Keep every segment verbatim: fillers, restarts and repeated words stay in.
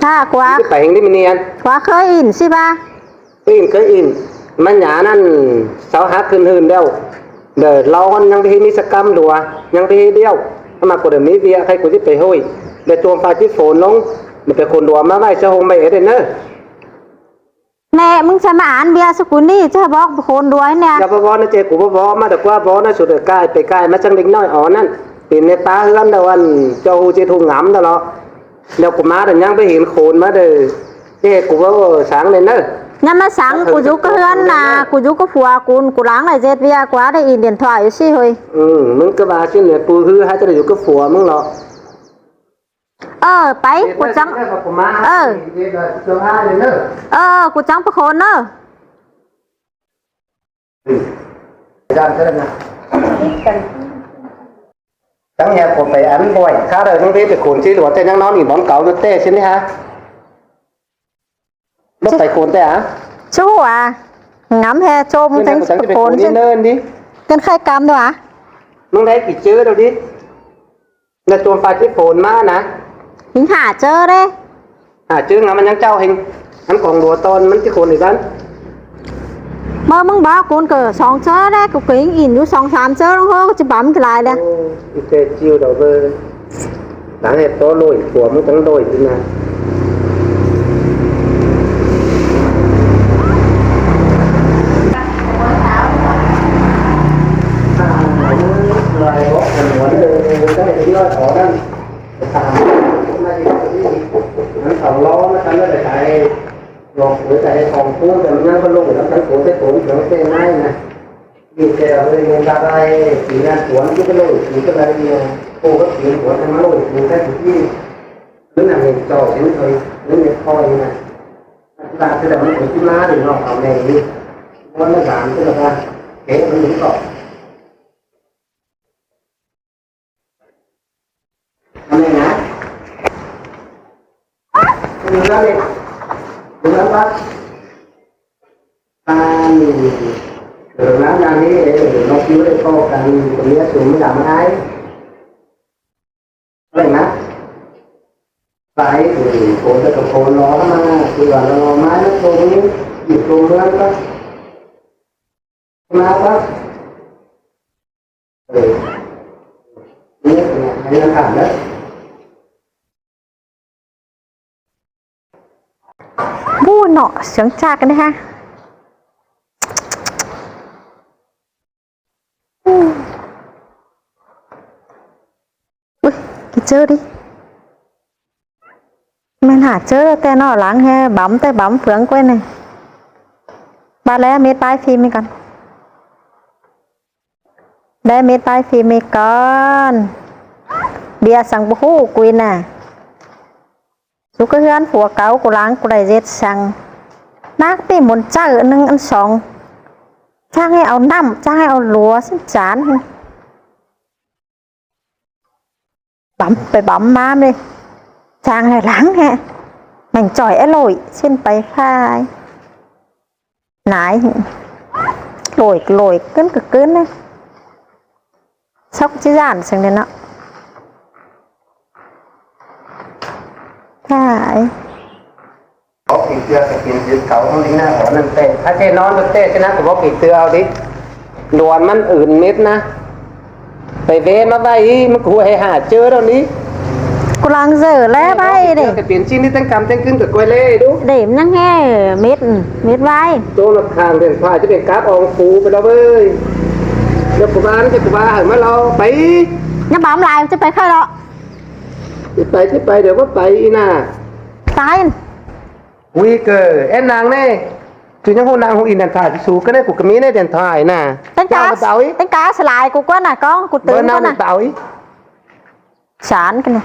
Ă, ꞌquá. Chứ pay ꞌhêng đi ꞌmí ꞌnị ꞌnặn. ꞌQuá khới in ꞌsị ꞌva. Khới in, khới in. ꞌMắn nhả ꞌnặn, sau hák khửn hưn ꞌlẹo. Đảy lau ꞌnặn ꞌnhắng ꞌpi ꞌhí ꞌmí sắc căm đua, ꞌnhắng ꞌpi ꞌhí ꞌlẹo. ꞌMắn ꞌcọ đảy ꞌmí ꞌviạk, khay ꞌcọ ꞌchí pay ꞌhội. Đảy ꞌchuôm ꞌphạ ꞌchí phôn ꞌlống, đảy pay khôn đua ꞌmá ꞌvạy ꞌsớ ꞌhung ꞌmạy ꞌdệt ꞌnớ. ꞌNẹ, ꞌmứng ꞌchí ꞌmá ăn ꞌviạk ꞌsớ ꞌcọ ꞌnị, ꞌchí bók khôn đua ꞌnị. Chảu ꞌva ꞌnớ ꞌchí ꞌcọ ꞌva ꞌva ꞌmá, đảy ꞌquá ꞌva ꞌnớ, sụt đảy ꞌcại, pay ꞌcại ꞌmá chắng đéng ꞌnọi ó ꞌnặn. Pên ꞌnê ꞌpá ꞌhướn ꞌlẹo ꞌnặn, ꞌchọ ꞌhụ ꞌchí ꞌhụ ngắm ꞌlẹo lo. ꞌLẹo ꞌcọ ꞌmá đảy ꞌnhắng pay hên khôn ꞌmá đảy. Ê, ꞌcọ ꞌva, ơ, sáng đảy ꞌnớ. ꞌNhá ꞌmá sáng, ꞌcọ dú cá ꞌhướn ꞌnặn, ꞌcọ dú cá phua, ꞌcọ, ꞌcọ lăng đảy ꞌdệt ꞌviạk, ꞌquá đảy in điện thoại ꞌsị ꞌhới. Ừ, ꞌmứng ꞌcọ ꞌva ꞌsịn ꞌnị, ꞌpưa ꞌhứ hák ꞌchí đảy dú cá phua ꞌmứng lo. Ơ, pay, ꞌcọ chắng. Ơ. Ơ, ꞌcọ chắng pay khôn ꞌnớ. Chắng ꞌnhá ꞌcọ pay ăn ꞌvạy. Khá đảy ꞌnhắng pay khôn ꞌchí ꞌlẹo, té ꞌnhắng ꞌnón ꞌnị bón cáu ꞌnớ té ꞌsịn ꞌnị hả? Báu pay khôn té hả? Chứ hả? Ngắm hè ꞌchớ ꞌmứng chắng pay khôn ꞌnớ ꞌnị. Căn khay căm đua hả? ꞌMứng đảy kỉ ꞌchớ đaư đi. ꞌNa ꞌchuôm ꞌphạ ꞌchí phôn ꞌmá ꞌnớ. Hên hả ꞌchớ đé. Hả ꞌchớ ngắm ꞌmắn ꞌnhắng ꞌchạu ꞌhêng. ꞌMắn cong đua ꞌtọn ꞌmắn ꞌchí khôn đi ꞌvắn. ꞌMá ꞌmứng bók ꞌcốn ꞌcọ song ꞌchớ đé, ꞌcọ ꞌcọ ꞌnhắng in dú song sam ꞌchớ ꞌlống ꞌhô, ꞌchí bắm kỉ lai đé. Ô, ꞌchí ꞌchịu đaư ꞌvớ. Táng ꞌhẹn tó ꞌlội, phua ꞌmứng táng ꞌlội ꞌnị ꞌnớ. Đi kẻ ꞌlới ꞌnhắng ta đảy, kỉ ꞌnặn tuôn ꞌchí ꞌcọ ꞌlới, kỉ ꞌcọ ꞌlới ꞌnhắng, ꞌcọ ꞌcọ kỉ tuôn ꞌchí ꞌcọ ꞌlới ꞌnhắng. Cứ ꞌnặn hên ꞌchọ ꞌchí thôi, ꞌnặn hên thôi ꞌnị ꞌnớ. ꞌVa ꞌchí đảy ꞌmắn ꞌcọ ꞌchí ꞌmá đi ꞌnọ, au ꞌnị đi. ꞌMắn ꞌmá dán ꞌchí ꞌlới ꞌva, kẻ ꞌmắn ꞌcọ. Ăn ꞌnị ꞌnớ. Ăn ꞌnị. Ăn ꞌnị bác. Ăn. Rồi nó ăn đi, để nó kêu để cô cần con nhớ xuống mới làm ai. Ăn ꞌnị ꞌnớ. Phải, ừ, cô sẽ có cô nó mà, cô là nó mà nó cô mới, cô mới ăn bác. Mà bác. Ừ. Nhớ là hay là cảm đấy. ꞌMú ꞌnọ, sướng chạc ꞌnị hả. Ui, kỉ ꞌchớ đi. ꞌMắn hả ꞌchớ té ꞌnọ lăng ꞌhế bắm té bắm phướng ꞌquới ꞌnị. ꞌVa ꞌlé mết bái phim ꞌmí căn. ꞌLé mết bái phim ꞌmí căn. ꞌViạk săng báu ꞌhụ ꞌcụi ꞌnớ. Sú cá ꞌhướn phua cáu ꞌcọ lăng ꞌcọ đảy ꞌdệt săng. ꞌNắc ꞌpi muôn ꞌchạư ꞌnưng ꞌnặn song. Chắng ꞌhế au ꞌnặm, chắng ꞌhế au lua ꞌsịn chán. Bắm pay bắm ꞌmá ꞌmí. Chắng ꞌhế lăng ꞌhế. ꞌMắn ꞌchoi é ꞌlội ꞌsịn pay phải. Nải. ꞌLội, ꞌlội, ꞌcứn ꞌcọ ꞌcứn ꞌnớ. Sốc ꞌchí dản săng ꞌnị ꞌnọ. Phải. Bók kỉ ꞌtưa kỉ ꞌtưa cáu ꞌmắn đi ꞌnớ, hả, ꞌnặn té. Hả, ꞌchí ꞌnón té ꞌchí ꞌnớ, ꞌcọ bók kỉ ꞌtưa au đi. Đuôn ꞌmắn ứn mết ꞌnớ. Pay ꞌvến ꞌmá ꞌvạy, ꞌmắn ꞌcọ ꞌhụ hả ꞌchớ ꞌlẹo ꞌnị. ꞌCọ lăng dở ꞌlé ꞌvạy đi. Kỉ ꞌtưa kỉ ꞌtưa ꞌchí ꞌnị ꞌtếng căm ꞌtếng ꞌcứn ꞌcọ ꞌquái ꞌlế đu. Để ꞌmắn ꞌnhắng ꞌhế mết, mết ꞌvạy. Tô ꞌnặp khang điện thoại ꞌchí pên cắp ong phủ pay ꞌlẹo ꞌvới. ꞌLẹo ꞌcọ ꞌva ꞌnặn ꞌchí ꞌcọ ꞌva hảư ꞌmá ꞌlẹo pay. ꞌNhá bắm lai ꞌchí pay khay ꞌlẹo. Pay ꞌchí pay, đảy ꞌva pay ꞌnị ꞌnớ. Tái. Ui, ꞌcọ ên ꞌnăng ꞌnị. Chứ ꞌnhắng ꞌhụ ꞌnăng ꞌhụ in điện thoại sú ꞌcọ ꞌnị, ꞌcọ ꞌcọ ꞌmí ꞌnị điện thoại ꞌnớ. ꞌTếng cá, ꞌtếng cá sải lai ꞌcọ ꞌquá ꞌnớ, ꞌcóng ꞌcọ tứn ꞌquá ꞌnớ. Bơ ꞌnăng điện thoại. Chán ꞌcọ ꞌnị.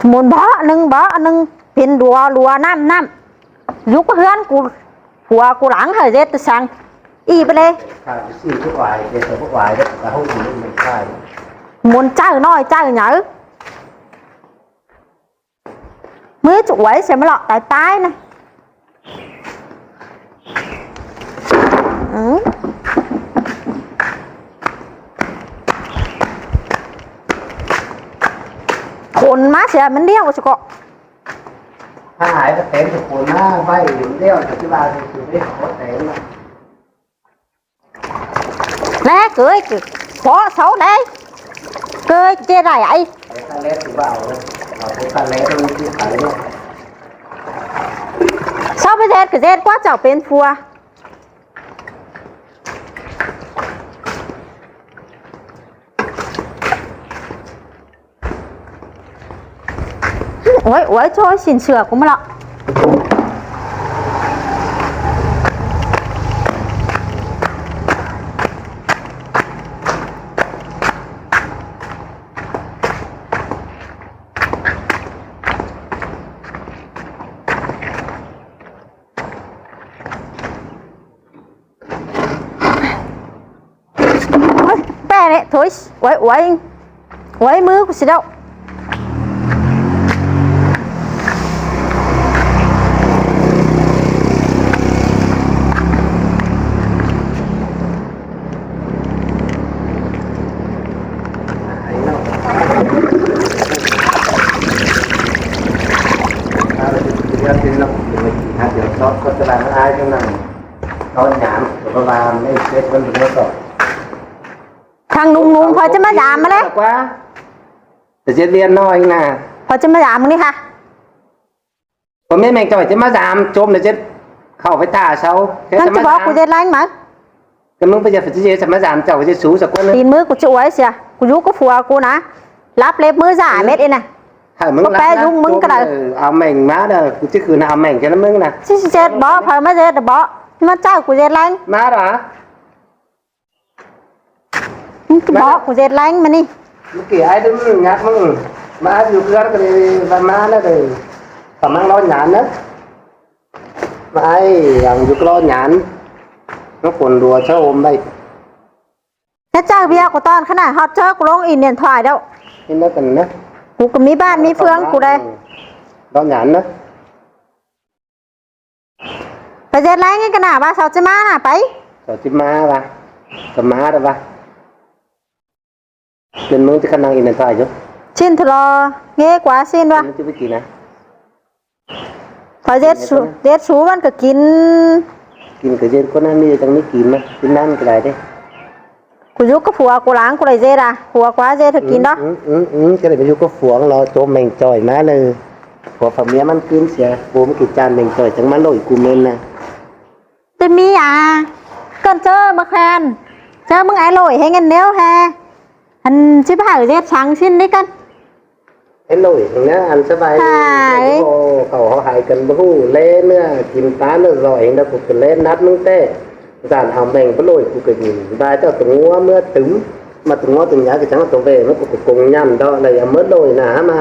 Muôn bók ꞌnưng, bók ꞌnưng, pên đua lua ꞌnặm ꞌnặm. Dú cá ꞌhướn ꞌcọ, phua ꞌcọ lăng hảư ꞌdệt săng. Ị pay ꞌlế. Muôn ꞌchạư ꞌnọi ꞌchạư nháư. ꞌMứ ꞌchu uối sia ꞌmá ꞌlọ tai tai ꞌnị. Ừ. ꞌMắn sia ꞌmắn ꞌlẹo ꞌchớ ꞌcọ. Hả, ai ꞌcọ tém ꞌchớ cuông ꞌmá ꞌvạy ꞌlẹo ꞌchớ ꞌchí ꞌva ꞌchớ ꞌchớ ꞌchớ ꞌchớ tém. ꞌLẹo ꞌcới ꞌcọ, phó sáu đảy. ꞌCới ꞌchớ đảy ai. Sáu ꞌmá ꞌdệt ꞌcọ ꞌdệt ꞌquá chảu pên phua. Ôi, ôi, ꞌchớ ꞌsịn sửa ꞌcọ ꞌmá ꞌlẹo. Ôi, ꞌpẹ ꞌnị thôi. Ôi, ôi. Ôi, ꞌmứ ꞌcọ sia đaư. Khăng ꞌnung ꞌnung khỏi ꞌchí ꞌmá dam ꞌmá ꞌlế. Ꞌcọ ꞌdệt ꞌviạk ꞌnọi ꞌnị. Khỏi ꞌchí ꞌmá dam ꞌmá ꞌnị hả? ꞌCọ ꞌmí ꞌmếng ꞌchoi ꞌchí ꞌmá dam, chôm ꞌnị ꞌchí khảu ꞌpá ta sau. ꞌMắn ꞌchí bók cu ꞌdệt ꞌlẹng ꞌmá. ꞌCọ ꞌmứng ꞌpá ꞌdệt ꞌchí ꞌchí ꞌmá dam chảu ꞌchí sú sa ꞌcốn. Tin ꞌmứ ꞌcọ ꞌchí uối sia. ꞌCọ dú ꞌcọ phua ꞌcọ ꞌnạ. Lắp lếp ꞌmứ dả mết ꞌnị ꞌnạ. Hả ꞌmứng lắp ꞌpẹ ꞌnạ, dú ꞌmứng ꞌcọ đảy. Au ꞌmếng ꞌmá đa, ꞌcọ ꞌchí khửn au ꞌmếng ꞌchí ꞌmứng ꞌnạ. ꞌChí ꞌdệt bók, phaư ꞌmá ꞌdệt bók. ꞌMá ꞌchạu cu ꞌdệt ꞌlẹng. ꞌMá đa. ꞌMắn ꞌchí bók cu ꞌdệt ꞌlẹng ꞌmá ꞌnị. ꞌMá ꞌkì ai đu ꞌmứng nhắc ꞌmứng. ꞌMá ai dú ꞌcọ ꞌcọ đảy ꞌva ꞌmá ꞌnạ đảy. Khả ꞌmắn ꞌló nhẳn ꞌnạ. ꞌMá ai dú ꞌcọ ꞌló nhẳn. ꞌMá cuôn đua ꞌchớ ôm đảy. Thế ꞌchạu ꞌviạk ꞌcọ ꞌtọn khả ꞌnạ ꞌhọt ꞌchớ ꞌcọ ꞌlống in điện thoại đaư. ꞌMắn ꞌnạ ꞌcọ ꞌnạ. ꞌCọ ꞌcọ ꞌmí ꞌván ꞌmí ꞌphướng ꞌcọ đảy. ꞌLó nhẳn ꞌnạ. Pay ꞌdệt ꞌlẹng ꞌnị ꞌcọ ꞌnạ ꞌva sau ꞌchí ꞌmá ꞌnạ pay. Sau ꞌchí ꞌmá ꞌva. Sau ꞌmá đa ꞌva. Bên ꞌmướng ꞌchí khả năng in điện thoại chứ. ꞌChịn thôi lo. Nghe ꞌquá ꞌsịn ꞌva. Bên ꞌmướng ꞌchí ꞌmá kin ꞌnạ. Khỏi ꞌdệt sú, ꞌdệt sú ꞌmắn ꞌcọ kin. Kin ꞌcọ ꞌdệt ꞌcốn ꞌnặn ꞌmí chắng ꞌmí kin ꞌmá. Kin ꞌnặn ꞌcọ đảy đê. ꞌCọ dú ꞌcọ phua ꞌcọ ꞌláng ꞌcọ đảy ꞌdệt à. Phua ꞌquá ꞌdệt hảư kin đó. Ừ, ừ, ừ, ꞌchớ đảy ꞌmá dú ꞌcọ phua ꞌló chôm ꞌmếng ꞌchoi ꞌmá ꞌnị. Phua phả ꞌmía ꞌmắn kin sia. Bố ꞌmắn ꞌkì chan ꞌmếng ꞌchoi chắng ꞌmá ꞌlội ꞌcọ ꞌmến ꞌnạ. Tôi ꞌmí à. ꞌCợn ꞌchớ ꞌmá khen. ꞌChớ ꞌmứng ai ꞌlội ꞌhế ngăn ꞌnéo ꞌhế. Hăn ꞌchí ꞌva hảư ꞌdệt săng ꞌsịn đi ꞌcợn. Hên ꞌlội ꞌnạ ăn sắp ꞌva. Hả. Ôi, khảu hảư hảư căn báu ꞌhụ ꞌlé ꞌnớ, kin ꞌtá ꞌnớ ꞌdọn ꞌnớ ꞌcọ ꞌcọ ꞌlé nắt ꞌmứng ꞌtẹ. Dản au ꞌmếng báu ꞌlội ꞌcọ ꞌcọ ꞌnị. ꞌVa ꞌchọ tô ꞌngúa ꞌmá tứm, ꞌmá tô ꞌngúa tô nhá ꞌcọ chắng tô ꞌvẹ ꞌmá ꞌcọ ꞌcọ công nhẳn đó, ꞌlẹo ꞌmá ꞌlội ꞌnạ hả ꞌmá,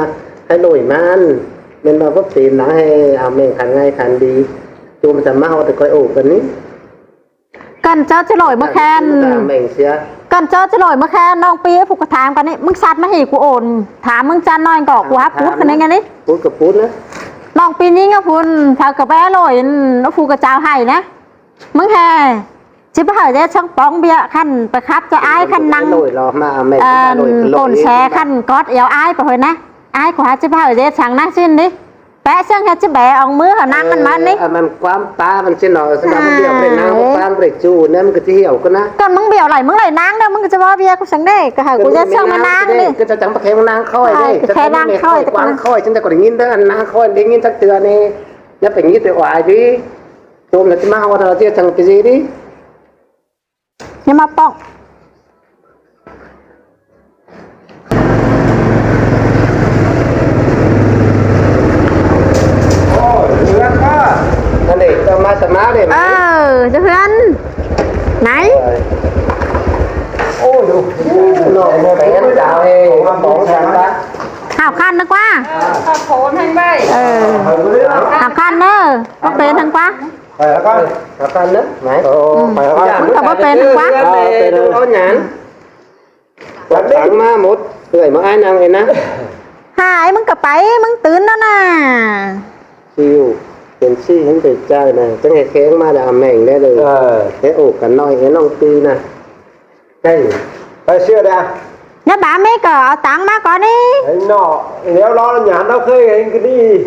hảư ꞌlội ꞌmá ăn. ꞌMắn ꞌva báu pên ꞌnạ hảư au ꞌmếng khăn ꞌngai khăn đi. Chôm chăm ꞌmá ꞌhọt ꞌcọ ꞌcọ ổ căn ꞌnị. ꞌCợn ꞌchớ ꞌchí ꞌlội ꞌmá khen. ꞌCợn ꞌchớ ꞌchí ꞌlội ꞌmá khen, ꞌnọng ꞌpi phủ ꞌcọ tham căn ꞌnị, ꞌmứng ꞌsặt ꞌmá hỉ ꞌcọ ổn. Tham ꞌmứng ꞌchăn ꞌnọi ꞌcọ ꞌcọ hắp pút căn ꞌnị ꞌnị. Pút ꞌcọ pút ꞌnạ. ꞌNọng ꞌpi ꞌnhính ꞌmá phủ, phaư ꞌcọ ꞌvẹ ꞌlội, phủ ꞌcọ chao hảy ꞌnạ. ꞌMứng ꞌhế. ꞌChí ꞌva hảư ꞌdệt săng póng ꞌviạk khăn, pay khắp ꞌchọ ai khăn năng. Ăn, ꞌcốn se khăn cót eo ai pay ꞌhới ꞌnạ. Ai ꞌcọ hảư ꞌchí ꞌva hảư ꞌdệt săng ꞌnạ ꞌsịn đi. Pé ꞌsướng ꞌhế ꞌchí bẻ ỏng ꞌmứ hảư năng ꞌmắn ꞌmắn ꞌnị. Ăn ꞌmắn ꞌquám ta ꞌmắn ꞌsịn ꞌnọ, sắp ꞌmắn ꞌviạk ꞌpẹ năng, ꞌquám ꞌpẹ ꞌchu ꞌnặn ꞌmắn ꞌcọ ꞌchí ꞌhiẻo ꞌcốn ꞌnạ. ꞌCọ ꞌmứng bẻo đảy ꞌmứng đảy năng đaư, ꞌmứng ꞌcọ ꞌchí ꞌva ꞌviạk ꞌcọ săng đaư, ꞌcọ hảư ꞌcọ ꞌdệt săng ꞌmắn năng ꞌnị. ꞌCọ ꞌchọ chắng ꞌpá khen năng khỏi ꞌnị, ꞌcọ khen năng khỏi, ꞌquám khỏi, ꞌchí ꞌchọ ꞌcọ đảy ꞌnghín đaư, ăn năng khỏi đảy ꞌnghín chắc ꞌtưa ꞌnị. ꞌNhá ꞌpẹ ꞌnghín ꞌtưa oai đi. Tôm ꞌnạ ꞌchí ꞌmá ꞌhọt ꞌtưa chắng ꞌcọ ꞌdệt đi. ꞌNhá ꞌmá ꞌpọk. Ôi, ꞌhướn ꞌmá. Ăn đê, ꞌchọ ꞌmá ꞌchọ ꞌmá đê. Ờ, ꞌchớ ꞌhướn. ꞌNáy. Ôi, ôi, ꞌnọ, ꞌmá pén cháo ê, bóng cháo bá. Hảo khăn ꞌnớ ꞌquá. Ờ. Hảo khăn ꞌnớ. Báu pên ꞌnớ ꞌquá. Khăn ꞌnớ, ꞌnái. Ơ, ꞌmắn ꞌcọ báu pên ꞌnớ ꞌquá. Ờ, pên ꞌnớ. Ơ, nhắn. Quán sáng ꞌmá mốt, người ꞌmá ai năng ê ꞌnạ. Hả, ê ꞌmứng ꞌcọ pay, ꞌmứng tứn ꞌnớ ꞌnạ. Siu, pên ꞌsị hên pên chaư ꞌnạ, chắng ê khéng ꞌmá đa ꞌmếng đé đơi. Ờ. Ê ổ căn ꞌnọi, ê ꞌnọng ꞌpi ꞌnạ. Ê, pay sia đa. ꞌNhá bá ꞌmí ꞌcọ au tắng ꞌmá ꞌcọ ꞌnị. Hên ꞌnọ, ꞌnéo lo nhẳn ꞌnọ ꞌkhới hên kin ꞌnị.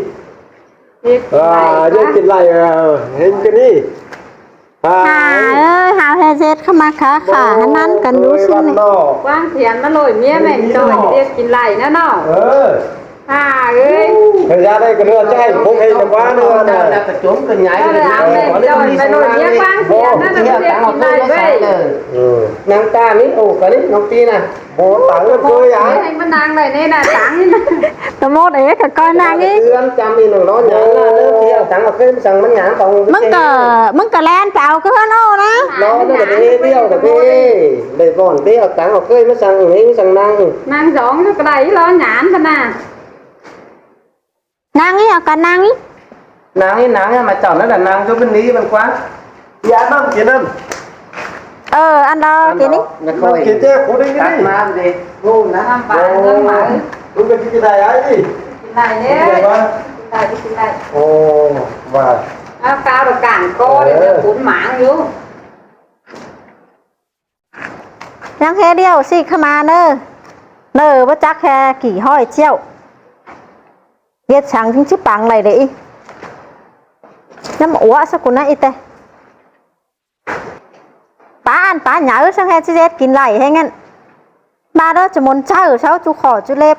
À, dú kin lai, à, hên kin ꞌnị. À, à ới, hao ꞌhế ꞌdệt ꞌkhắm ꞌmá khả khả, hăn năn căn dú ꞌsịn ꞌnị. Quang thiện ꞌmá ꞌlội ꞌmía ꞌmẹn ꞌtoi ꞌdệt kin lai ꞌnớ ꞌnọ. Ờ. À ới. Thời gian đây có đưa cho hạnh phúc hay là quá nữa nè. Là cái chốn cần nhảy. Đó là ꞌmẹn ꞌtoi ꞌmá ꞌlội ꞌmía quang thiện ꞌnớ ꞌnọ ꞌdệt kin lai ꞌvạy. Ừ. Năng ta ꞌnị, ổ cả ꞌnị, nông ti nè. Bố tắng ꞌcọ ꞌcới à? Anh ꞌmá nẳng đảy ꞌnị nè, tắng. Ta mốt ế ꞌcọ ꞌcoi nẳng ꞌnị. Ươn chăm ꞌnị nẳng nó nhắn là đứa kia tắng ꞌcọ ꞌcới ꞌmá săng ꞌmắn nhắn tòng. ꞌMứng ꞌcọ, ꞌmứng ꞌcọ ꞌlen páo ꞌcọ ꞌhướn ổ ꞌnớ. Nó nó là bê điêu là bê. Đảy vỏn bê ꞌcọ tắng ꞌcọ ꞌcới ꞌmá săng ꞌnị ꞌmá săng nẳng. Nẳng dóng ꞌcọ đảy lo nhắn ꞌcọ nè. Nẳng ꞌnị, au ꞌcọ nẳng ꞌnị. Nẳng ꞌnị, nẳng ꞌnị, ꞌmá chảu ꞌnặn là nẳng dú ꞌmắn ꞌnị ꞌmắn quán. Đi ăn ꞌnặn, kin ꞌnặn. Ờ, ăn đó, kin ꞌnị. Ăn đó, kin ꞌnặn. Cắt ꞌmá đi. Ngu nè. Ăn bả, ăn bả. Ôi. Đúng cái kin đảy ai đi. Kin đảy ꞌnị. Kin đảy bá. Kin đảy đi, kin đảy. Ồ, và. À, cao được cản cô để cuốn máng dú. ꞌNhắng ꞌhế điêu ꞌsị ꞌkhắm ꞌmá ꞌnớ. ꞌNớ báu chắc ꞌhế kỉ ꞌhọi ꞌchẹo. ꞌDệt săng ꞌchí păng đảy đảy. ꞌNắm ua ꞌsá cu ꞌnị ꞌtẹ. Pá ăn pá nháư săng ꞌhế ꞌchí ꞌdệt kin lai ꞌhế ꞌngán. ꞌMá đó ꞌchu môn chaư sau ꞌchu khỏ ꞌchu lếp.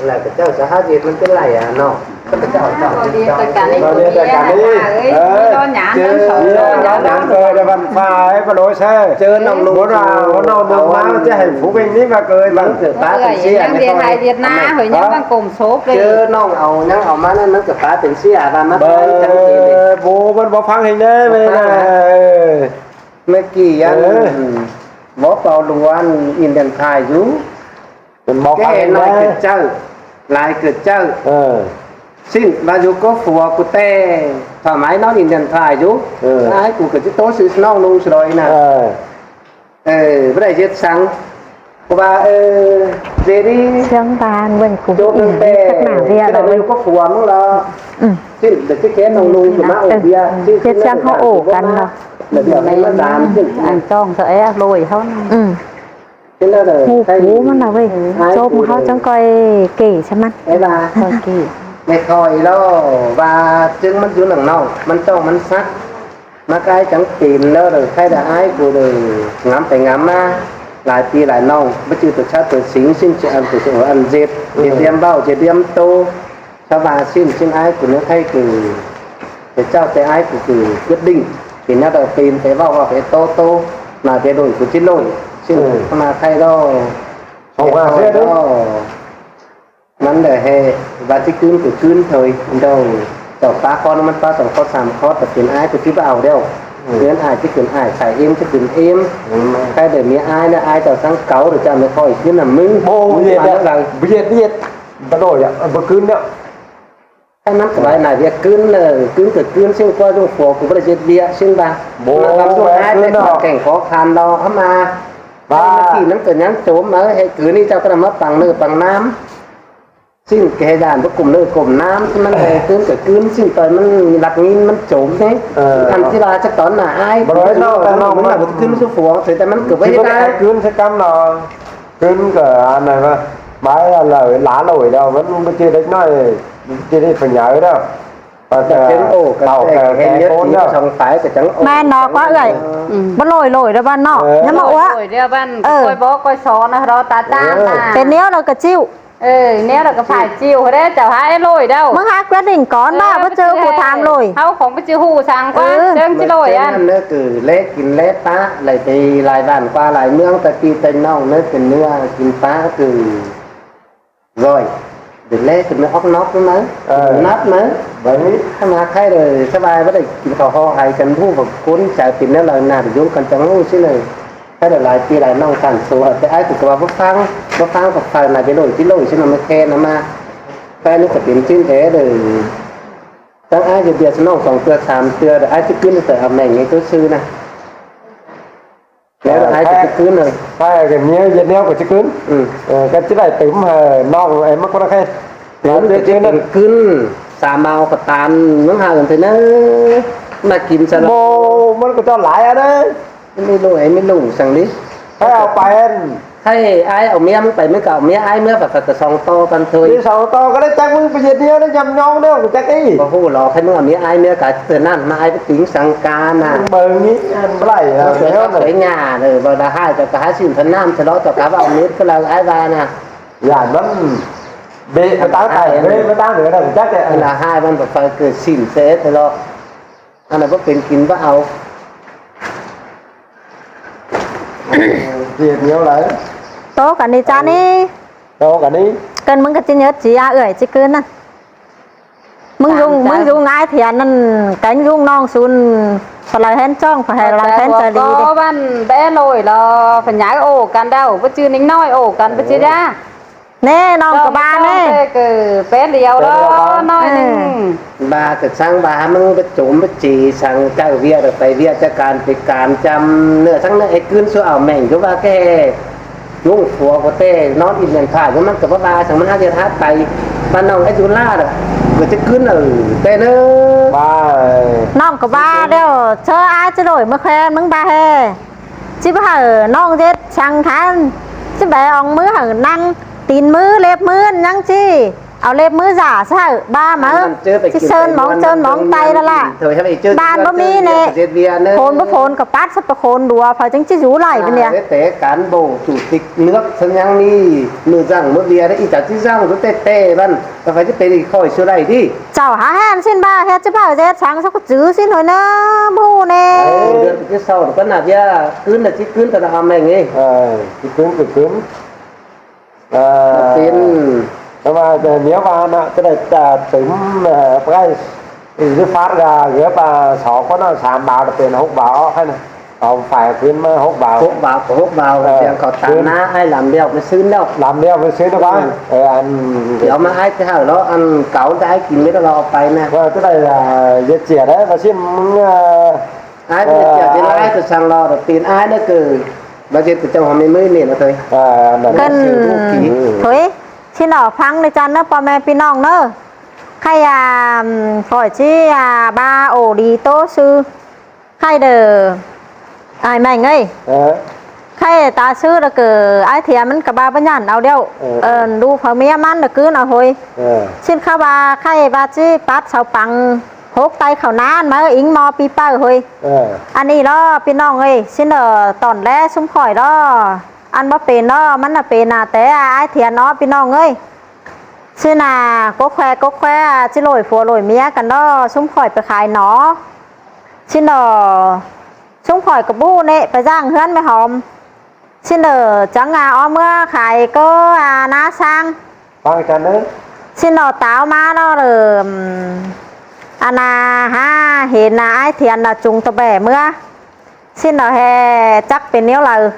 Là cái chảu sa há ꞌdệt ꞌmắn ꞌchí lai à ꞌnọ. Cái chảu chảu. Lo đi tất cả đi. Lo đi tất cả đi. Ơi, ơ, lo nhắn chớ, ꞌnắm sổ, lo nhắn ꞌnắm. Ơ, để văn pha ấy, văn lối xe. Chớ ꞌnọng ꞌnung. Bố nào, bố nào ꞌnung má, chứ hạnh phúc anh ní mà ꞌcọ văn. Ơ, ꞌnhắng đi hai ꞌdệt ná, hỏi ꞌnhắng văn cổng số đi. Chớ ꞌnọng au, ꞌnhắng au ꞌmá ꞌnặn ꞌmắn ꞌcọ pá pên sia, văn ꞌmá. Bố, bố văn bố phắng hình đấy, mẹ nè. Mẹ kỉ ăn, bố pau lu ăn in điện thoại dú. Ké lai ꞌcọ chaư, lai ꞌcọ chaư. Ờ. ꞌSịn, ꞌva dú ꞌcọ phua cu ꞌtẹ, thoải mái ꞌnón in điện thoại dú. Ờ. Ai cu ꞌcọ ꞌchí ꞌtố ꞌsứ ꞌnọng ꞌnung ꞌsứ đôi nè. Ờ. Ờ, báu đảy ꞌdệt săng. Cu ꞌva, ờ, dễ đi. Sương ba ꞌvạy cu chốt ꞌnưng ꞌtẹ. Chắc nả ꞌviạk ꞌcọ đảy ꞌva dú ꞌcọ phua ꞌmứng lo. Ừ. ꞌSịn, đảy ꞌchí ké ꞌnọng ꞌnung cu ꞌmá ổ ꞌviạk. Ơ, ꞌchí ꞌchí ꞌchí ꞌchí ꞌhó ổ căn lo. Đảy ꞌviạk ꞌmá dán ꞌsịn. Ăn ꞌchong ꞌtẹ ꞌlội ꞌháu ꞌnị. Ừ. Thế là để hụ cú ꞌmắn là ꞌvạy, ai chốm cu ꞌháu để chắng ꞌcoi kể ꞌsớ ꞌmắn. Thế là ꞌcoi kể. Mẹ khỏi lo, ꞌva ꞌchứng ꞌmắn dú nẳng ꞌnọng, ꞌmắn ꞌchọ ꞌmắn sắc. ꞌMá cái chắng tìm lo, để khai đã ai cu để ngắm phải ngắm ꞌmá. Lai pi lai ꞌnọng, báu ꞌchư ꞌtoi chát ꞌtoi sính, ꞌsịn ꞌchư ăn ꞌtoi ꞌchư ăn ꞌdệt, ꞌdệt điêm ꞌvạu, ꞌdệt điêm ꞌtố. Sau ꞌva ꞌsịn, ꞌsịn ai cu ꞌnớ khay cử, ꞌchư chảu ꞌtẹ ai cu cử quyết định. Thì nó đòi tìm ꞌtẹ ꞌvạu ꞌvạu ꞌtẹ ꞌtố ꞌtố, ꞌmá ꞌtẹ ꞌlội cu ꞌchí ꞌlội. ꞌSịn ꞌmá khay lo. Không ꞌva ꞌtẹ ꞌlội. ꞌMắn đảy ꞌhế, ꞌva ꞌchí ꞌcứn cử ꞌcứn thôi, đâu. Chảu pá khót, ꞌmắn pá song khót sam khót, ꞌtẹ pên ai cu ꞌchí ꞌvạu đeo. Nên ai ꞌchí ꞌcứn ai, sai êm ꞌchí ꞌcứn êm. Khay đảy ꞌmí ai ꞌnớ, ai chảu săng cáu, đảy chảu ꞌmí khỏi ꞌcứn nả ꞌmứng. Bố, bố ꞌdệt, bố ꞌdệt, bố ꞌcứn ꞌnớ. Khay ꞌmắn ꞌcọ lai nả ꞌviạk ꞌcứn, ơ, ꞌcứn ꞌcọ ꞌcứn, ꞌsịn ꞌquá dú phua cu báu đảy ꞌdệt ꞌviạk, ꞌsịn ꞌva. Bố, ꞌmắn ꞌcọ dú bố ai ꞌcứn ꞌtẹ ꞌnọ. Kẻng khó khăn lo, ꞌhứ ꞌmá. Ơ, ꞌmá kỉ ꞌnắm ꞌcọ ꞌnhắng chốm ꞌmá, ꞌhế cứ ꞌnị chảu ꞌcọ ꞌnắm ꞌmá păng ꞌnợ păng ꞌnắm. ꞌSịn kẻ dản báu cốm ꞌnợ cốm ꞌnắm, ꞌsịn ꞌmắn khay ꞌcứn ꞌcọ ꞌcứn, ꞌsịn ꞌtoi ꞌmắn lắc ꞌnghín ꞌmắn chốm ꞌnị. Ờ. Ăn ꞌchí ꞌva chắc tón nả ai. Bro, ꞌnọ, ꞌnọ, ꞌnọ, ꞌmắn nả báu ꞌcứn ꞌsứ phua, thế ꞌtẹ ꞌmắn ꞌcọ báu ꞌcứn ꞌsứ căm ꞌnọ. ꞌCứn ꞌcọ ăn ꞌnị ꞌva, ꞌmá ꞌlạ ꞌlới, ꞌlạ ꞌlới đaư, ꞌmắn ꞌlung ꞌcọ ꞌchí đếc ꞌnọi, ꞌcọ ꞌchí đếc păng nháư đaư. Ơ, ꞌcọ ꞌcứn ổ, ꞌcọ tảu ꞌcọ hên té ꞌnhá cốn đaư. Song phái ꞌcọ chắng ổ. ꞌMen ꞌnọ ꞌquá ꞌlới. Ừ. Báu ꞌlới ꞌlới đaư ꞌva ꞌnọ. Ờ. ꞌNhá ꞌmá ua. ꞌLới đaư ꞌva, ờ, ꞌcoi bók ꞌcoi so ꞌnọ, ro ta ꞌtáng ꞌnọ. Pên ꞌnéo ꞌnọ ꞌcọ ꞌchịu. Ờ, ꞌnéo ꞌnọ ꞌcọ phải chịu đaư, chảu hák ꞌlới đaư. ꞌMứng hák quyết định cón ꞌva, báu ꞌchư cu tham ꞌlới. Hảư khong báu ꞌchư hu săng ꞌquá, chắng ꞌchí ꞌlới ăn. ꞌNớ cứ lé kin lé pá, lai pi lai bản ꞌquá lai ꞌmướng, ta pi ta ꞌnọng ꞌnớ kin ꞌnưa kin pá cứ ꞌdệt. Đảy lé kin ꞌnớ ốc nóc ꞌnớ. Ờ. Nắp ꞌnớ. Vậy. Hák ꞌmá khay đảy ꞌsớ ꞌva báu đảy kin khảu ꞌhọ hảư căn ꞌhụ ꞌva cốn chaư pên ꞌnéo đaư nả đảy dú căn chắng ꞌhụ ꞌsứ đaư. Khay đảy lai pi lai ꞌnọng cản số hảư ꞌtẹ ai cu ꞌcọ ꞌva báu phắng, báu phắng ꞌcọ phải nả ꞌviạk ꞌlội ꞌchí ꞌlội ꞌsứ ꞌnọ ꞌmá khe ꞌnọ ꞌmá. Khay ꞌnớ ꞌcọ pên ꞌsịn ê đaư. Chắng ai ꞌdệt ꞌviạk ꞌsớ ꞌnọng song ꞌtưa sam ꞌtưa đaư ai ꞌchí ꞌcứn ꞌtẹ au mẻng ꞌnị ꞌtố ꞌsứ ꞌnọ. Ơ, ai ꞌcọ ꞌchí ꞌcứn ꞌnọ. Khay ꞌcọ ꞌnéo, ꞌdệt ꞌnéo ꞌcọ ꞌchí ꞌcứn. Ừ. Ơ, ꞌcọ ꞌchí đảy tứm hảư ꞌnọng ê ꞌmá ꞌquá ꞌnọ khay. Tứm ꞌcọ ꞌchí ꞌcứn, sam mau ꞌcọ ꞌtan ꞌmướng hảư thế ꞌnớ. ꞌMá kin sa lo. Bố, ꞌmắn ꞌcọ ꞌchọ lai ăn đaư. ꞌMí ꞌlới, ꞌmí ꞌlới săng đi. Khay au pay ăn. Khay ai au ꞌmía ꞌmứng pay, ꞌmứng ꞌcọ au ꞌmía ai ꞌmía, ꞌva ꞌcọ song ꞌto căn thôi. ꞌMí song ꞌto ꞌcọ đảy, chắc ꞌmứng ꞌpưa ꞌdệt ꞌnéo đảy, nhăm ꞌnhóng ꞌnéo ꞌcọ chắc ꞌi. Báu ꞌhụ lo, khay ꞌmứng au ꞌmía ai ꞌmía ꞌcọ, ꞌtưa ꞌnặn ꞌmá ai ꞌpưa tứn săng ca ꞌnạ. Báu ꞌnị, ăn báu đảy, ăn báu đảy, ꞌnhá ꞌnớ. Báu đảy ꞌhại, ꞌcọ ꞌcọ ꞌhại ꞌsịn ꞌthăn ꞌnặn, ꞌchớ lo ꞌcọ ꞌcọ ꞌva au ꞌmía ꞌcọ ꞌlẹo ai ꞌva ꞌnạ. Dản ꞌmắn bê, ꞌva ꞌtáng tai, bê, ꞌva ꞌtáng tai, ꞌva ꞌtáng tai, chắc ꞌlẹo. ꞌLa ꞌhại ꞌmắn ꞌcọ ꞌphai ꞌcọ ꞌsịn ꞌsớ ꞌtẹ lo. Ăn ꞌnặn báu pên kin báu au. ꞌDệt ꞌnéo đảy. ꞌTố căn ꞌnị ꞌchạ ꞌnị. ꞌTố căn ꞌnị. ꞌCợn ꞌmứng ꞌcọ ꞌchí ꞌnhớt ꞌchí a ưởi ꞌchí ꞌcứn ꞌnặn. ꞌMứng dú, ꞌmứng dú ꞌngái thiên ꞌnặn, kéng dú ꞌnọng sun, ꞌpưa ꞌlạ ꞌhến ꞌchóng, ꞌpưa ꞌlạ ꞌhến ꞌchá đi. ꞌCọ ꞌvắn bé ꞌlội lo, ꞌpưa ꞌnhá ổ căn đaư, ꞌpưa ꞌchư ꞌnịnh ꞌnọi ổ căn, ꞌpưa ꞌchư đa. ꞌNé, ꞌnọng ꞌcọ ꞌva ꞌnê. ꞌCọ ꞌcọ ꞌpé điêu lo, ꞌnọi ꞌnưng. ꞌVa ꞌcọ săng ꞌva ꞌmứng ꞌpưa chốm ꞌpưa ꞌchí săng chaư ꞌviạk, pay ꞌviạk chaư căn pay căn chăm ꞌnớ, săng ꞌnớ é ꞌcứn ꞌsúa au ꞌmén dú ꞌva ké. ꞌNhúng phua ꞌcọ ꞌtẹ, ꞌnón in ꞌmen phả, ꞌnhúng ꞌmắn ꞌcọ ꞌva ꞌva săng ꞌmắn hák ꞌdệt hák pay. ꞌVa ꞌnọng é dú ꞌlạ ꞌcọ ꞌchí ꞌcứn ở ꞌtẹ ꞌnớ. ꞌNọng ꞌcọ ꞌva điêu, ꞌchớ ai ꞌchí ꞌlội ꞌmưa ꞌkhoẹn ꞌmứng ꞌva ꞌhế. ꞌChí báu hảư ꞌnọng ꞌdệt săng ꞌtáng, ꞌchí báu ong ꞌmứ hảư ꞌnăng, tin ꞌmứ, lếp ꞌmứ ꞌnhắng ꞌchí. Au lếp ꞌmứ dả ꞌsứ hảư ꞌva máư. ꞌChí ꞌsơn mong ꞌsơn mong ꞌtay ꞌlạ ꞌlạ. Ban báu ꞌmí ꞌnê. Phôn báu phôn ꞌcọ pắt ꞌsứ ꞌpưa khốn đua, ꞌpưa ꞌchắng ꞌchí dú đảy ꞌpưa ꞌnị. Té cán bộ chủ tịch nước ꞌsướng ꞌnhắng ꞌmí, ꞌmự dăng ꞌmự ꞌviạk đảy, ꞌchí dăng ꞌsứ ꞌtẹ ꞌtẹ ꞌvắn. ꞌCọ ꞌphai ꞌchí pên khỏi ꞌsúa đảy đi. Chảu hák ꞌhẹn ꞌsịn ꞌva ꞌhẹn ꞌchí báu ꞌdệt săng ꞌsứ ꞌcọ chứ ꞌsịn thôi ꞌnớ, ꞌmự ꞌnê. Đươn ꞌcọ ꞌchí sau ꞌcọ ꞌnạ ꞌviạk, ꞌcứn ꞌnạ ꞌchí ꞌcứn ꞌtẹ ꞌnạ ꞌmén ꞌnị. Ờ, ꞌchí ꞌcứn, ꞌchí ꞌcứn. Ờ, ꞌmá pên. Ơ, ꞌva ꞌnị ꞌva ꞌnạ, ꞌchí đảy, ơ, tứm, ơ, ꞌpưa ꞌchí phát ra, gớp, ơ, song ꞌcốn ꞌnạ, sam bao ꞌlẹo pên hốc bao ꞌnị. Au phải ꞌcứn ꞌmá hốc bao. Hốc bao, hốc bao, ờ, ꞌviạk ꞌcọ tán ꞌnạ, ai ꞌlắm ꞌlẹo ꞌmá ꞌsướng ꞌlẹo. ꞌLắm ꞌlẹo ꞌmá ꞌsướng ꞌnạ ꞌva. Ừ. Ờ, ăn, ꞌdệt ꞌmá ai ꞌchí hảư lo, ăn cáu ꞌchí ai kin ꞌmết ꞌlẹo au pay ꞌnạ. Ờ, ꞌchí đảy, ơ, ꞌdệt sia đảy, ꞌva ꞌsịn, ơ, Ai ꞌmá ꞌdệt sia, ꞌdệt lai ꞌcọ săng lo, tin ai ꞌnớ ꞌcọ, ꞌva ꞌdệt ꞌcọ ꞌchọ hảư ꞌmí ꞌmí ꞌnị ꞌnạ thôi. Ơ, ꞌnặn. ꞌCợn, thôi, ꞌchí ꞌnọ ꞌphắng ꞌnị chăn ꞌnớ, ꞌpo ꞌme ꞌpi ꞌnọng ꞌnớ. Khay, à, khỏi ꞌchí, à, ꞌva ổ đi ꞌtố ꞌsứ. Khay đảy, ai ꞌmén ơi. Ờ. Khay ta ꞌsứ ꞌlẹo ꞌcọ ai thiêng ꞌmắn ꞌcọ ꞌva báu nhẳn au điêu. Ờ. Ờ, đu phao ꞌmía ꞌmắn ꞌlẹo ꞌcứn au thôi. Ờ. ꞌSịn ꞌkhắm ꞌva khay ꞌva ꞌchí pắt sau păng hốc ꞌtay khảu ꞌnặn ꞌmá ính ꞌmo pi ꞌpạư thôi. Ờ. Ăn ꞌnị lo ꞌpi ꞌnọng ơi, ꞌsịn ꞌlẹo tỏn ꞌlé ꞌsúm khỏi lo. Ăn báu pên lo, ꞌmắn ꞌnạ pên ꞌnạ té ai thiêng lo ꞌpi ꞌnọng ơi. ꞌSịn ꞌnạ, cốc ꞌkhoẹk, cốc ꞌkhoẹk, à, ꞌchí ꞌlội phua ꞌlội ꞌmía căn lo, ꞌsúm khỏi pay khai ꞌnọ. ꞌSịn ꞌlẹo, ꞌsúm khỏi ꞌcọ báu ꞌnê, pay ꞌdặng ꞌhướn ꞌmí ꞌhôm. ꞌSịn ꞌlẹo, chắng, à, ók ꞌmứa khai ꞌcọ, à, ꞌná ꞌsáng. Pang chăn ꞌnớ. ꞌSịn ꞌlẹo táo ꞌmá lo ꞌlẹo, ừm, ăn ꞌnạ, hả, hên ꞌnạ ai thiêng ꞌnạ chung tô bẻ ꞌmứa. ꞌSịn ꞌlẹo ꞌhế chắc pên ꞌnéo đaư.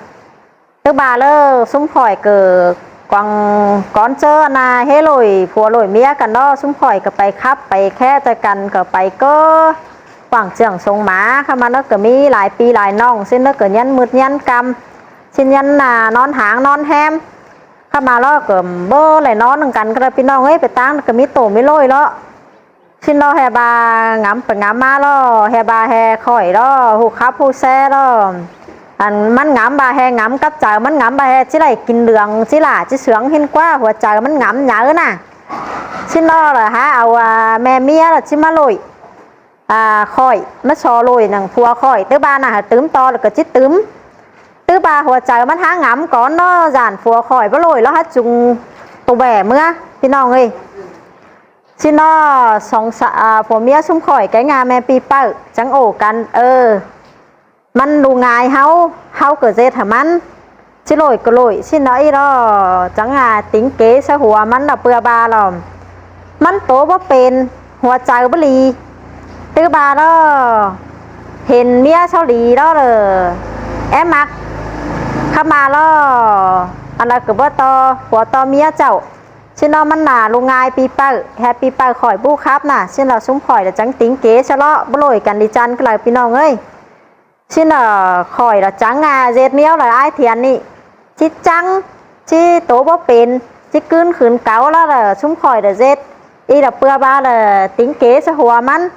Thứ ba ꞌlẹo ꞌsúm khỏi ꞌcọ quăng cón ꞌchớ ăn ꞌnạ ꞌhế ꞌlội phua ꞌlội ꞌmía căn lo, ꞌsúm khỏi ꞌcọ pay khắp pay khék ꞌchoi căn ꞌcọ pay ꞌcọ quảng trường sống má. ꞌKhắm ꞌmá ꞌnớ ꞌcọ ꞌmí lai ꞌpi lai ꞌnọng, ꞌsịn ꞌnớ ꞌcọ ꞌnhắng mứt ꞌnhắng ꞌcắm. ꞌSịn ꞌnhắng, à, ꞌnón háng ꞌnón ꞌhém. ꞌKhắm ꞌmá lo ꞌcọ báu đảy ꞌnón ꞌnưng căn ꞌcọ ꞌlẹo ꞌpi ꞌnọng ơi, pay ꞌtáng ꞌcọ ꞌmí tô ꞌmí ꞌlội lo. ꞌSịn lo ꞌhế ꞌva ngắm pay ngắm ꞌmá lo, ꞌhế ꞌva ꞌhế khỏi lo, ꞌhụ khắp ꞌhụ ꞌsé lo. Ăn ꞌmắn ngắm ꞌva ꞌhế ngắm cắp chaư, ꞌmắn ngắm ꞌva ꞌhế ꞌchí đảy kin lương, ꞌchí lả ꞌchí sướng ꞌhịn ꞌquá, hua chaư ꞌmắn ngắm nháư ꞌnạ. ꞌSịn lo ꞌlẹo hả au, à, ꞌme ꞌmía ꞌlẹo ꞌchí ꞌmá ꞌlội. À, khỏi ꞌmá so ꞌlội ꞌnặn phua khỏi, thứ ba ꞌnạ hảư tứm ꞌto ꞌlẹo ꞌcọ ꞌchí tứm. Thứ ba hua chaư ꞌmắn hả ngắm cón lo, dản phua khỏi báu ꞌlội lo hả chung tô bẻ ꞌmứa, ꞌpi ꞌnọng ơi. ꞌSịn ꞌnọ, song sa-, à, phua ꞌmía ꞌsúm khỏi kéng ꞌnạ ꞌme pi ꞌpạư chắng ổ căn. Ơ, ꞌmắn ꞌlụk ꞌngai ꞌháu, ꞌháu ꞌcọ ꞌdệt hảư ꞌmắn. ꞌChí ꞌlội ꞌcọ ꞌlội, ꞌsịn ꞌnọ ꞌí lo, chắng ꞌnạ tính kế xã hội ꞌmắn ꞌlẹo ꞌpưa ꞌva lo. ꞌMắn tô báu pên, hua chaư báu đi. Thứ ba lo, hên ꞌmía sau đi lo ꞌlẹo é ꞌmặc. ꞌKhắm ꞌmá lo, ăn ꞌlẹo ꞌcọ báu ꞌto phua ꞌto ꞌmía chảu. ꞌSịn ꞌnọ ꞌmắn ꞌnạ ꞌlụk ꞌngai pi ꞌpạư, ꞌhế pi ꞌpạư khỏi báu khắp ꞌnạ, ꞌsịn lo ꞌsúm khỏi ꞌlẹo chắng tính kế ꞌsớ lo, báu ꞌlội căn đi chăn ꞌcọ ꞌlẹo ꞌpi ꞌnọng ơi. ꞌSịn lo khỏi ꞌlẹo chắng, à, ꞌdệt ꞌnéo ꞌlẹo ai thiêng ꞌnị. ꞌChí chắng, ꞌchí tô báu pên, ꞌchí ꞌcứn khửn cáu lo ꞌlẹo ꞌsúm khỏi ꞌlẹo ꞌdệt. ꞌI ꞌlẹo ꞌpưa ꞌva ꞌlẹo tính kế xã hội ꞌmắn.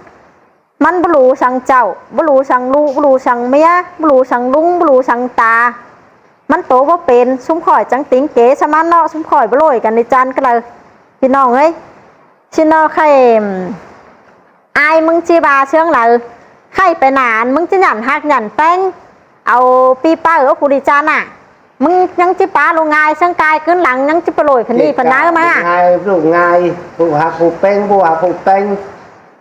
ꞌMắn báu ꞌlụk săng chảu, báu ꞌlụk săng ꞌlụk, báu ꞌlụk săng ꞌmía, báu ꞌlụk săng ꞌlung, báu ꞌlụk săng ta. ꞌmắn ꞌtố báu pên, ꞌsúm khỏi chắng tính kế ꞌsúm ꞌmắn ꞌnọ, ꞌsúm khỏi báu ꞌlội căn đi chăn cá đaư. ꞌPi ꞌnọng ới, ꞌchí ꞌnọ khay, ai ꞌmứng ꞌchí ꞌva ꞌsướng đaư, khay pay nả ꞌmứng ꞌchí nhẳn ꞌhặc nhẳn ꞌpéng, au ꞌpi ꞌpạư ꞌpú đi chăn ꞌnạ, ꞌmứng ꞌnhắng ꞌchí pá ꞌlụk ꞌngai ꞌsướng cai ꞌcứn lăng, ꞌnhắng ꞌchí pá ꞌlội khửn đi khửn náo ꞌmá. ꞌLụk ꞌngai, ꞌpú ꞌhặc ꞌpú ꞌpéng, ꞌpú ꞌhặc ꞌpú ꞌpéng,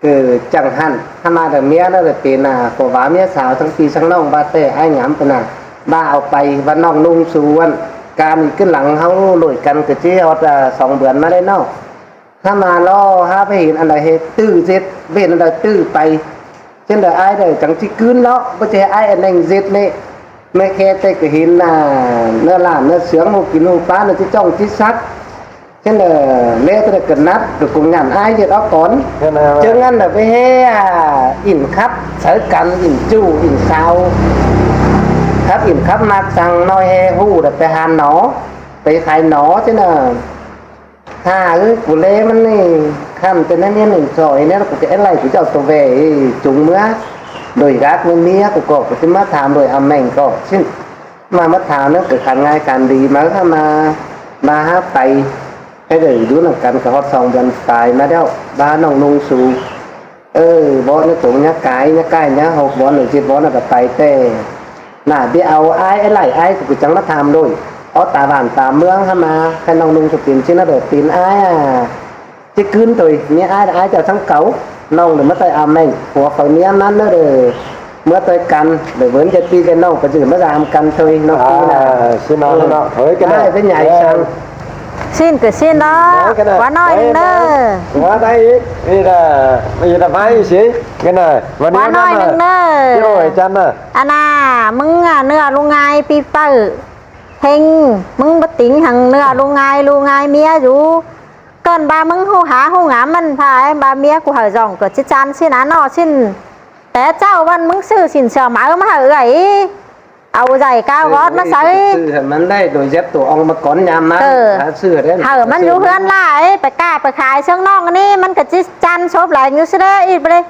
ꞌcọ chắng hẳn ꞌhá ꞌmá đa ꞌmía ꞌnớ đa pên ꞌnạ, ꞌpưa ꞌva ꞌmía sau ꞌsướng ꞌpi ꞌsướng ꞌnọng ꞌva ꞌtẹ ai ngắm pên ꞌnạ, ꞌva au pay ꞌva ꞌnọng ꞌnung su ꞌnặn, ꞌcọ ꞌmí ꞌcứn lăng ꞌháu ꞌlội căn ꞌcọ ꞌchí ꞌhọt, à, song bươn ꞌmá đảy ꞌnọ. ꞌHá ꞌmá ꞌló ꞌhá ꞌvạy hên ăn đaư ꞌhế ꞌtứ ꞌdệt, ꞌvạy hên ăn đaư ꞌtứ pay. ꞌChớ đaư ai đaư chắng ꞌchí ꞌcứn ꞌló, báu ꞌchí ai ăn ꞌneng ꞌdệt ꞌnị. ꞌMá khe ꞌtẹ ꞌcọ hên ꞌnạ, ꞌnớ ꞌlạ ꞌnớ sướng ꞌhụ kin ꞌhụ pá ꞌnớ ꞌchí ꞌchóng ꞌchí sắc. ꞌChớ đaư ꞌlé ꞌtẹ ꞌcọ nắt ꞌcọ ꞌcốn ngắn ai ꞌdệt ók cón. ꞌChớ ngắn đaư ꞌvạy ꞌhế, à, ỉn khắp sáư căn, ỉn ꞌchụ ỉn sau, khắp ỉn khắp ꞌmặc săng ꞌnọi ꞌhế ꞌhụ đaư pay hăn nó, pay khai nó ꞌchớ đaư. Hả ư, ꞌcú ꞌlé ꞌmắn ꞌnị, khăn ꞌchớ ꞌnị ꞌnị ꞌnị soi ꞌnị ꞌcú ꞌchí ꞌlạy ꞌcú ꞌchọ tô ꞌvạy chúng ꞌmứa. Đuổi gác ꞌmứa ꞌmía ꞌcú ꞌcọ ꞌcú ꞌchí ꞌmá tham đuổi ꞌa ꞌmeng ꞌcọ ꞌsịn. ꞌMá ꞌmá tham ꞌnớ ꞌcọ khăn ꞌngai căn đi ꞌmá ꞌhá ꞌmá, ꞌmá ꞌhá pay. Khay đaư đú nẳng căn ꞌcọ ꞌhọt song bươn pay ꞌmá ꞌlẹo, ꞌva ꞌnọng ꞌnung su. Ơ, bók ꞌnớ tống ꞌnhá cai, ꞌnhá cai, ꞌnhá hốc bók ꞌnớ ꞌdệt bók ꞌnớ ꞌcọ pay ꞌtẹ. ꞌNạ, đi au ai, ái lai ai, ꞌcọ ꞌcọ chắng ꞌmá tham đuổi. Ók ta bản ta ꞌmướng ꞌhá ꞌmá, khay ꞌnọng ꞌnung ꞌcọ pên ꞌchí ꞌnớ đaư pên ai à. ꞌChí ꞌcứn thôi, ꞌmía ai, ai chảu ꞌchắng cáu. ꞌNọng đaư ꞌmá ꞌtoi au ꞌmeng, phua khỏi ꞌmía ꞌmắn ꞌnớ đaư. ꞌMá ꞌtoi căn, đaư bớn ꞌdệt ꞌpi ꞌdệt ꞌnọng, ꞌcọ ꞌchí ꞌmá dam căn thôi, ꞌnọng ꞌpi ꞌnạ. À, ꞌsịn ꞌnọ, ꞌsịn ꞌnọ. Ới, cái này. Ai, bên nhảy sang. ꞌSịn ꞌcọ ꞌsịn ꞌnọ. Nói cái này. Khóa nói ới, ꞌnưng ꞌnớ. Khóa tay ít. Đi là, đi là máy gì? Cái này. Và khóa nói ꞌnưng ꞌnớ. Chứ không phải chăn à. Ăn ꞌnạ, ꞌmứng, à, ꞌnưa ꞌlụk ꞌngai ꞌpi ꞌpạư. Hên, ꞌmứng báu tính hăng ꞌnưa ꞌlụk ꞌngai, ꞌlụk ꞌngai ꞌmía dú. ꞌCơn ꞌva ꞌmứng ꞌhụ hả ꞌhụ ngắm ꞌmắn phải, ꞌva ꞌmía ꞌcú hảư dỏng ꞌcọ ꞌchí chăn ꞌsịn ꞌnạ ꞌnọ ꞌsịn. Té ꞌchạu ꞌvắn ꞌmứng ꞌsự ꞌsịn sia máư ꞌmá hảư ꞌhới. Au dảy cao gót ꞌmá sáư. ꞌSự hảư ꞌmắn đảy đuổi dép tổ ong ꞌmá cón nham ꞌmắn. Ơ. Hả ꞌsự hảư đảy. Hảư ꞌmắn dú ꞌhướn lai, pay ꞌcạ pay khai ꞌsướng ꞌnọng ꞌnị, ꞌmắn ꞌcọ ꞌchí chăn sốp lai ꞌnhứ ꞌsứ đé, ít báu đé.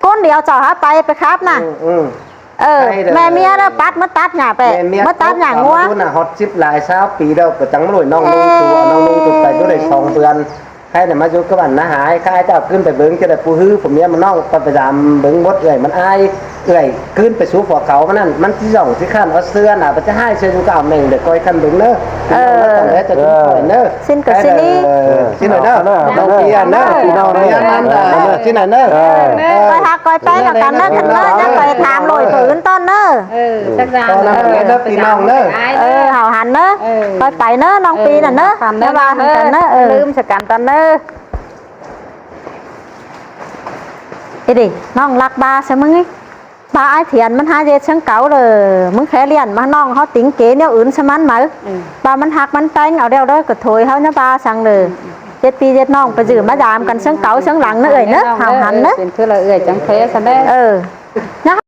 ꞌCốn điêu chảu hả pay, pay khắp ꞌnạ. Ừ, ừ. Ơ, ꞌme ꞌmía ꞌlạ pắt ꞌmá tắt ꞌnạ pay. ꞋMá tắt ꞌnạ ꞌngúa. Đú ꞌnạ ꞌhọt síp lai sáo pi đaư ꞌcọ chắng ꞌmá đuổi ꞌnọng ꞌnung su, ꞌnọng ꞌnung su pay đú đảy song bươn. Khay ꞌnạ ꞌmá dú cá bản ꞌná hả, khay ꞌchạu ꞌcứn pay bớng ꞌchớ đaư ꞌpú ꞌhứ, phủ ꞌmía ꞌmá ꞌnọng, ꞌcọ pay dam bớng bốt ꞌlới ꞌmắn ai, ꞌlới ꞌcứn pay sú phua khảu ꞌmắn ꞌnặn, ꞌmắn ꞌchí dỏng ꞌchí khăn ók ꞌsứa ꞌnạ, pay ꞌchí ꞌhại ꞌsứa dú ꞌcọ ꞌmeng đảy ꞌcoi khăn bớng ꞌnớ. Ơ. Tỏng đé ꞌchọ tỏng khỏi ꞌnớ. ꞌSịn ꞌcọ ꞌsịn ꞌnị. Ơ, ꞌsịn ꞌnọi ꞌnớ. Tỏng ꞌpi ꞌnớ. Tỏng ꞌpi ꞌnớ. Tỏng ꞌpi ꞌnớ. Ơ. ꞌSịn ꞌnọi ꞌnớ. Ơ. ꞌCoi ꞌhặc ꞌcoi ꞌpéng ꞌcọ căn ꞌnớ, căn ꞌnớ, ꞌchí ꞌcoi tham ꞌlội phủ ứn ꞌtọn ꞌnớ. Ơ, chắc chắn. Tỏng ꞌnớ ꞌpi ꞌnọng ꞌnớ. Ơ, hảư hẳn ꞌnớ. Ơ. ꞌCoi pay ꞌnớ, ꞌnọng ꞌpi ꞌnặn ꞌnớ. Hảư hẳn ꞌnớ, ꞌnọng ꞌnớ. Ơ. Lưm ꞌsớ căn ꞌtọn ꞌnớ. Ê đi, ꞌnọng lắc ꞌva ꞌsớ ꞌmứng ꞌí. ꞌVa ai thiến ꞌmắn hák ꞌdệt ꞌsướng cáu đaư, ꞌmứng khé ꞌliện ꞌmá ꞌnọng ꞌháu tính kế ꞌnéo ứn ꞌsớ ꞌmắn máư. Ừ. ꞌVa ꞌmắn ꞌhặc ꞌmắn ꞌpéng au ꞌlẹo đaư ꞌcọ thôi ꞌháu ꞌnhá ꞌva săng đaư. Ừ, ừ. ꞌDệt ꞌpi ꞌdệt ꞌnọng pay dú ꞌmá dam căn ꞌsướng cáu ꞌsướng lăng ꞌnớ ꞌới ꞌnớ, hảư hẳn ꞌnớ. Pên thứ là ꞌới chắng khé săng đé. Ơ.